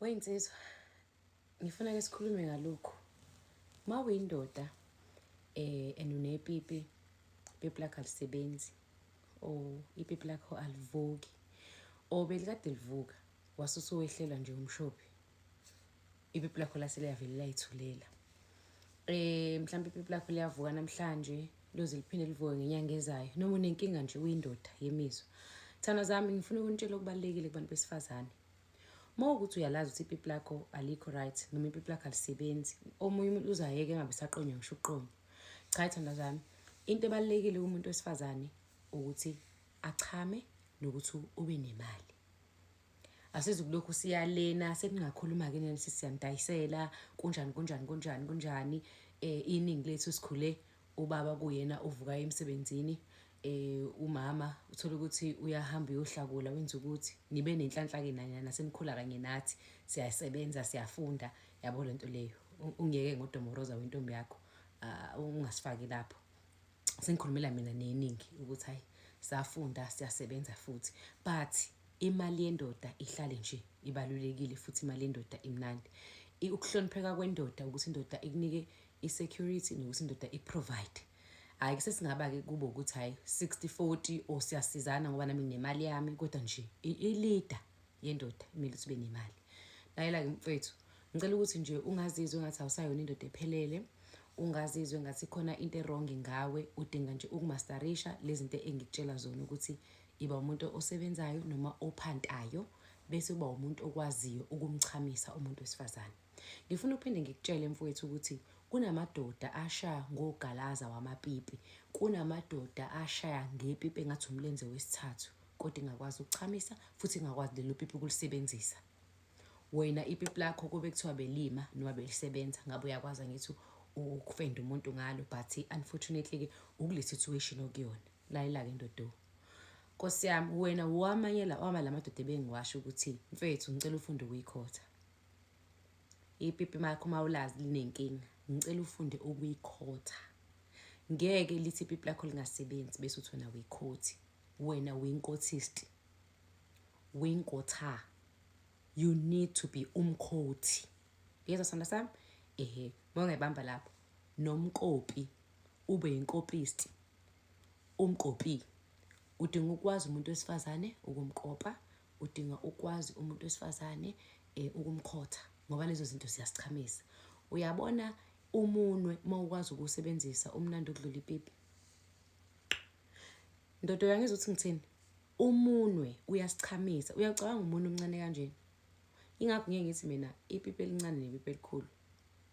Weyinsizwa, ngifuna ke sikhulume ngalokhu. Uma uyindoda and unepipi, ipipi lakho alisebenzi or ipipi lakho alivuki or belikade livuka wase usuwehlelwa nje umshophi, ipipi lakho lase liyavele layithulela. Mhlawumbe ipipi lakho liyavuka namhlanje loze liphinde livuke ngenyanga ezayo noma unenkinga nje uyindoda yemizwa. Thanda zami, ngifuna ukunitshela okubalulekile kubantu besifazane. Uma ukuthi uyalazi ukuthi ipipi lakho alikho right noma ipipi lakho alisebenzi, omunye umuntu uzayeke engabe saqonywa ngisho ukuqonywa. Cha, ithanda zami, into ebalulekile kumuntu wesifazane ukuthi achame nokuthi ube nemali. Asizukulokhu siyalena sekungakhuluma-ke nani, sisiyanidayisela kunjani kunjani kunjani kunjani. Iningi lethu sikhule ubaba kuyena uvuka emsebenzini, umama uthola ukuthi uyahamba uyohlakula, wenza ukuthi nibe nenhlanhla-ke nani nasenikhula kanye nathi, siyasebenza, siyafunda, yabo lento leyo. Ungiyeke ngodomoroza wentombi yakho, ungasifaki lapho. Sengikhulumela mina neningi ukuthi hayi, safunda, siyasebenza futhi, but imali yendoda ihlale nje ibalulekile futhi imali yendoda imnandi. Ukuhlonipheka kwendoda ukuthi indoda ikunike i-security nokuthi indoda ikuprovide. Hhayi, sesingaba-ke kube ukuthi hhayi 60-40 or siyasizana ngoba nami nginemali yami, kodwa nje i-leader yendoda kumele ukuthi ube nemali. Lalela-ke mfethu, ngicela ukuthi nje ungazizwa engathi awusayona indoda ephelele, ungazizwa engathi khona into e-wrong ngawe. Udinga nje ukumasterisha lezi zinto engikutshela zona, ukuthi iba umuntu osebenzayo noma ophantayo, bese uba umuntu okwaziyo ukumchamisa umuntu wesifazane. Ngifuna ukuphinde ngikutshele mfowethu ukuthi kunamadoda ashaya ngogalaza wamapipi, kunamadoda ashaya ngepipi engathi umlenze wesithathu, kodwa ingakwazi ukuchamisa futhi ingakwazi lelo pipi ukulisebenzisa. Wena ipipi lakho kube kuthiwa belima noma belisebenza, ngabe uyakwazi angithi ukufenda umuntu ngalo, but unfortunately-ke ukule situation okuyona. Lalela-ke ndodo, nkosi yami, wena wamanye la wama la madoda ebengiwasho ukuthi mfethu, ngicela ufunde ukuyikhotha ipipi makho. Uma ulazi linenkinga, ngicela ufunde ukuyikhotha. Ngeke lithi ipipi lakho lingasebenzi bese uthi wena uyikhothi. Wena uyinkothist, uyinkotha. You need to be umkhothi, yezwa sandla sami? Ehe, uma ungayibamba lapho nomkopi, ube yinkopisti, umkopi. Udinga ukwazi umuntu wesifazane ukumkopa, udinga ukwazi umuntu wesifazane ukumkhotha, ngoba lezo zinto ziyasichamisa. Uyabona umunwe uma ukwazi ukuwusebenzisa, umnandi ukudlula ipipi, ndoda. Uyangizwa ukuthi ngithini? Umunwe uyasichamisa. Uyacabanga umunwe omncane kanjena? Ingakho ngeke ngithi mina ipipi elincane nepipi elikhulu,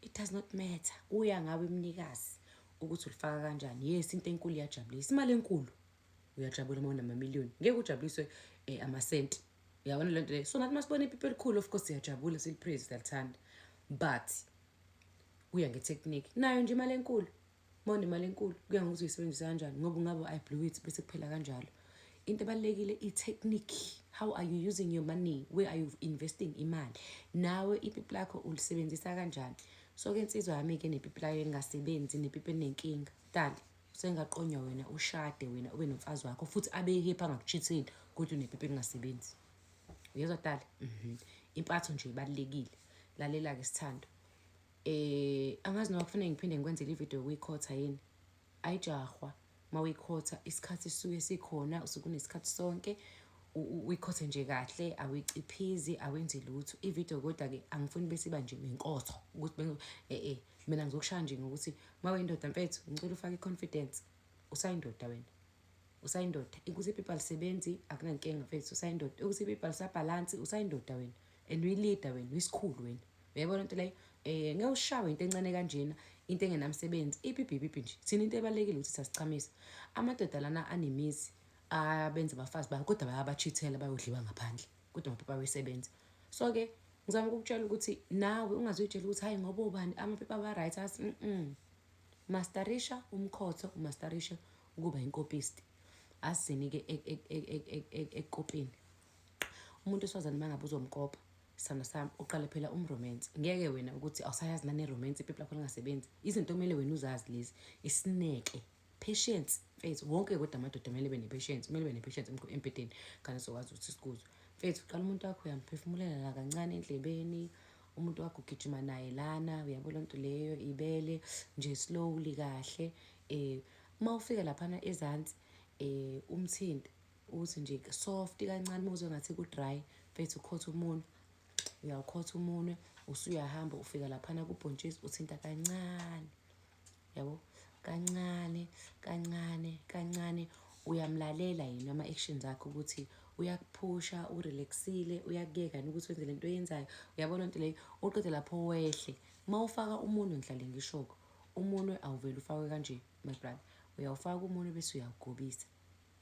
it does not matter, kuya ngawe mnikazi ukuthi ulifaka kanjani. Yes, into enkulu iyajabulisa, imali enkulu, uyajabula uma unamamiliyoni, ngeke ujabuliswe amasenti. Uyabona le nto leyo? So nathi masibona ipipi elikhulu, of course siyajabula, silipraise, siyalithanda, but kuya nge-technique. Nayo nje imali enkulu, uma unemali enkulu kuya ngokuthi uyisebenzisa kanjani, ngoba ungabe I blew it bese kuphela kanjalo. Into ebalulekile i-technique. How are you using your money? Where are you investing imali? Nawe ipipi lakho ulisebenzisa kanjani? So-ke insizwa yami-ke nepipi layo elingasebenzi, nepipi elinenkinga, dali usengaqonywa wena, ushade wena, ube nomfazi wakho futhi abe happy, angakuchitheli, kodwa unepipi elingasebenzi. Uyezwa dali? Impatho nje ibalulekile. Lalela-ke sithando, angazi noma kufanele ngiphinde ngikwenzele ividiyo yokuyikhotha yini. Ayijahwa uma uyikhotha, isikhathi sisuke sikhona, usuke unesikhathi sonke, uyikhothe nje kahle, awuyiciphizi, awenzi lutho ividiyo. Kodwa-ke angifuni bese iba nje nenkotho ukuthi mina ngizokushaya nje ngokuthi uma uyindoda mfethu, ngicela ufake i-confidence. Usayindoda wena, usayindoda. Ukuthi ipipi alisebenzi, akunankinga mfethu, usayindoda. Ukuthi ipipi alisabhalansi, usayindoda wena and uyi-leader wena, uyisikhulu wena. Uyayibona into leyo? Ngeke ushawe into encane kanjena, into engenamsebenzi. Ipipi ipipi nje. Thina into ebalulekile ukuthi siyasichamisa. Amadoda lana anemizi, abenza abafazi babo, kodwa bayabachithela, bayodliwa ngaphandle, kodwa amapipi awesebenza. So-ke ngizama ukukutshela ukuthi nawe ungazuyitshela ukuthi hayi, ngoba ubani amapipi aba-right asi Masterisha umkhotho, umasterishe ukuba inkopisti. Asizinike ekukopeni umuntu wesifazane. Uma ngabe uzomkopa, sithando sami, uqale phela umromance. Ngeke wena ukuthi awusayazi nane-romance, ipipi lakho lingasebenzi. Izinto kumele wena uzazi lezi, isineke, patience mfethu. Wonke kodwa amadoda kumele be ne-patience, kumele be ne-patience embhedeni, khane sokwazi ukuthi sikuzwe. Mfethu, uqala umuntu wakho uyamphefumulela la kancane endlebeni, umuntu wakho ugijima naye lana, uyabo loo nto leyo, ibele nje slowly kahle. Uma ufika laphana ezansi, umthinte uthi nje soft kancane. Uma uzwe ngathi ku-dry, mfethu, ukhotha umunwe, uyawukhotha umunwe, usuyahamba ufika laphana kubhontshisi, uthinta kancane, yabo, kancane kancane kancane. Uyamlalela yena ama-actions akhe ukuthi uyakuphusha, urelaxile, uyakuyeka yini ukuthi wenze lento oyenzayo, uyabona nto leyo. Uqede lapho wehle. Uma ufaka umunwe, ngihlale ngishoko, umunwe awuvele ufakwe kanje, my brother. Uyawufaka umunwe bese uyawugobisa,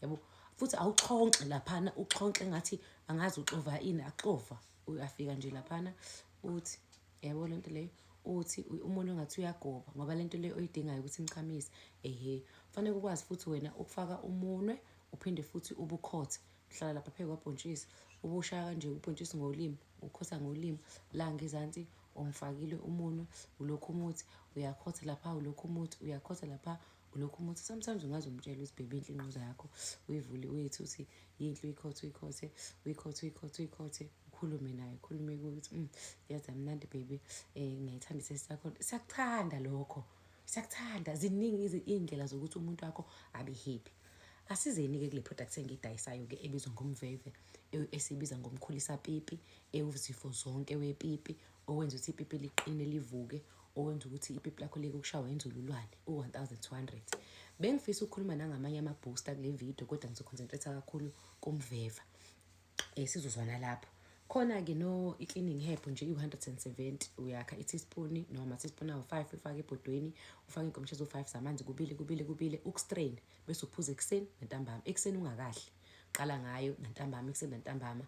yabo, futhi awuxhonxe laphana, uxhonxe ngathi angazi uxova ini, axova. Uyafika nje laphana uthi, yabo lento leyo, uthi umuntu engathi uyagoba, ngoba lento leyo oyidingayo ukuthi imchamise. Ehe, fanele ukwazi futhi wena ukufaka umunwe, uphinde futhi ubukhothe, uhlala lapha phezu kwabhontshisi, ubushaya kanje ubhontshisi ngolimi, ukhotha ngolimi la ngezansi. Umfakile umunwe, ulokhu umuthi uyakhotha lapha, ulokhu umuthi uyakhotha lapha, ulokhu umuthi. Sometimes ungaze umtshele ukuthi, "Baby, inhle inquza yakho." Uyivule, uyithi, uthi yinhle, uyikhothe, uyikhothe, uyikhothe, uyikhothe, uyikhothe, ukhulume naye, ukhulume ukuthi, yazi amnandi baby, ngiyayithanda isesi sakho." Siyakuthanda lokho, siyakuthanda. Ziningi iy'ndlela zokuthi umuntu wakho abe happy. Asizeni-ke kule product engiyidayisayo-ke ebizwa ngomveve, esiyibiza ngomkhulisa pipi, ewuzifo zonke wepipi, owenza ukuthi ipipi liqine, livuke, owenza ukuthi ipipi lakho liyeke ukushawa inzululwane, u-1200. Bengifisa ukukhuluma nangamanye ama-booster kule video, kodwa ngizoconcentrate kakhulu kumveva. Sizozwana lapho khona-ke. No, i-cleaning herb nje i-170. Uyakha i-teaspoon noma ama-teaspoon awu-5, ufake ebhodweni, ufake inkomishi eziwu-5 zamanzi, kubili kubili kubili, ukustrain, bese uphuza ekuseni nantambama. Ekuseni ungakahle qala ngayo, nantambama, ekuseni nantambama,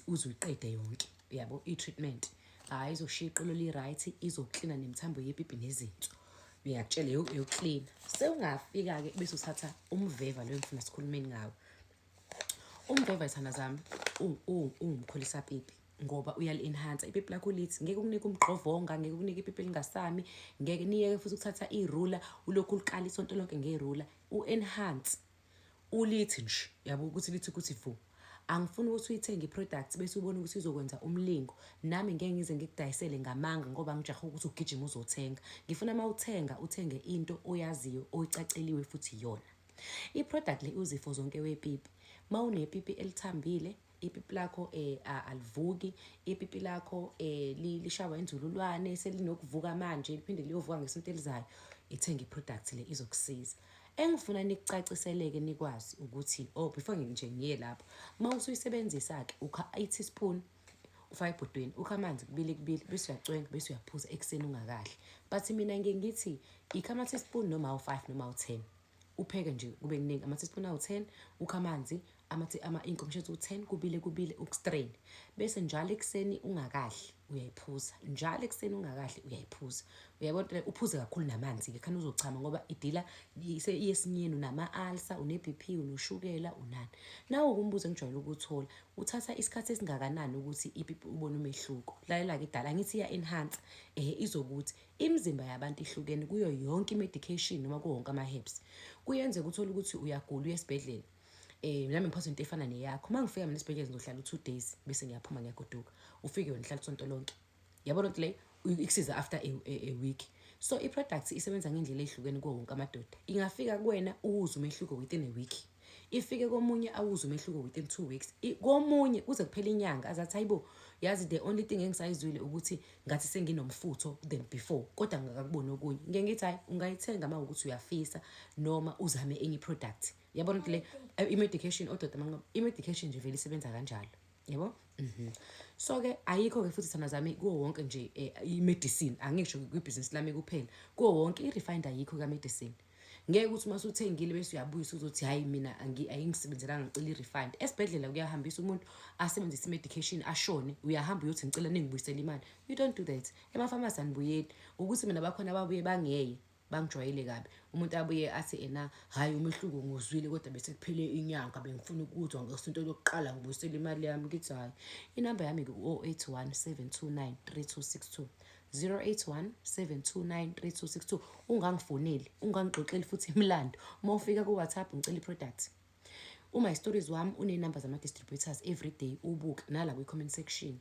uze uyiqede yonke, yabo, i-treatment. Hhayi, izoshiya iqolo li-right, izoklina nemithambo yepipi nezinso, ngiyakutshela, yokuklina. Sewungafika-ke bese uthatha umveva lo engifuna sikhulumeni ngawo. Umveva, ithanda zami, uwumkhulisa pipi ngoba uyali-enhance ipipi lakho. Lithi ngeke ukunike umqovonga, ngeke ukunike ipipi elingasami, ngeke niyeke futhi ukuthatha irula, ulokhu ulikala isonto lonke ngerula. U-enhance ulithi nje, yabo, ukuthi lithi ukuthi vu. Angifuni ukuthi uyithenge i-product bese ubone ukuthi izokwenza umlingo. Nami ngeke ngize ngikudayisele ngamanga ngoba ngijahe ukuthi ugijime uzothenga. Ngifuna uma uthenga, uthenge into oyaziyo, oyicaceliwe futhi iyona. I-product le uzifo zonke wepipi. Uma unepipi elithambile, ipipi lakho alivuki, ipipi lakho lishawa inzululwane, selinokuvuka manje liphinde liyovuka ngesonto elizayo, ithenge i-product le, izokusiza. Engifuna nikucaciseleke, nikwazi ukuthi, oh, before nje ngiye lapho, uma usuyisebenzisa-ke, ukha i-teaspoon, ufake ebhodweni, ukha amanzi kubili kubili, bese uyacwenga, bese uyaphuza ekuseni ungakadli. But mina ngike ngithi ikha ama-teaspoon noma awu-5 noma awu-10, upheke nje kube kuningi, ama-teaspoon awu-10, ukha amanzi iy'nkomishi eziwu-10, kubili kubili, ukustrain, bese njalo ekuseni ungakadli uyayiphuza, njalo ekuseni ungakadli uyayiphuza, uyabona le. Uphuze kakhulu namanzi-ke, khani uzochama, ngoba idila iyesinyeni, unama-ulcer, une-BP, unoshukela, unani. Nawo umbuzo engijwayele ukuwuthola: uthatha isikhathi esingakanani ukuthi ipipi ubone umehluko? Lalela-ke idala, ngithi iya-enhance, izokuthi imizimba yabantu ihlukene. Kuyo yonke i-medication noma kuwo wonke ama-herbs, kuyenzeka uthole ukuthi uyagula, uye esibhedlela, nami ngiphathwe into efana neyakho. Uma ngifika mina esibhedlela ngizohlala u-2 days bese ngiyaphuma, ngiyagoduka. Ufike wena uhlala isonto lonke, yabona ukuthi le ikusiza after a week. So i-product isebenza ngendlela ehlukene kuwo wonke amadoda. Ingafika kuwena uwuzwe umehluko within a week, ifike komunye awuzwe umehluko within 2 weeks, komunye kuze kuphela inyanga azathi, "Hayibo, yazi, the only thing engisayizwile ukuthi ngathi senginomfutho than before, kodwa ngingakakuboni okunye." Ngike ngithi, hayi, ungayithenga uma ukuthi uyafisa noma uzame enye i-product, yabona ukuthi le i-medication ododa manqoba i-medication nje vele isebenza kanjalo, yabo. So-ke ayikho-ke futhi, thana zami, kuwo wonke nje i-medicine, angisho kwibhizinisi lami kuphela, kuwo wonke i-refund ayikho ka-medicine. Ngeke ukuthi uma usuthengile bese uyabuyisa uzothi, "Hhayi, mina ayingisebenzelanga, ngicela i-refund." Esibhedlela kuyahambisa umuntu asebenzise i-medication ashone, uyahamba uyothi, "Ngicela ningibuyisele imali"? You don't do that. Emafamasi anibuyeli. Ukuthi mina bakhona ababuye bangeye bangijwayele kabi, umuntu abuye athi ena, "Hhayi, umehluko nguzwile, kodwa bese kuphele inyanga, bengifuna ukuzwa ngesonto lokuqala, ngibuyisele imali yami." Ngithi hhayi, inamba yami-ke u-081 729 3262, 081 729 3262. Ungangifoneli, ungangixoxeli futhi imilando. Uma ufika ku-WhatsApp, ngicela i-product. Uma stories wami uney'namba zama-distributors every day, ubuke nala kwi-comment section.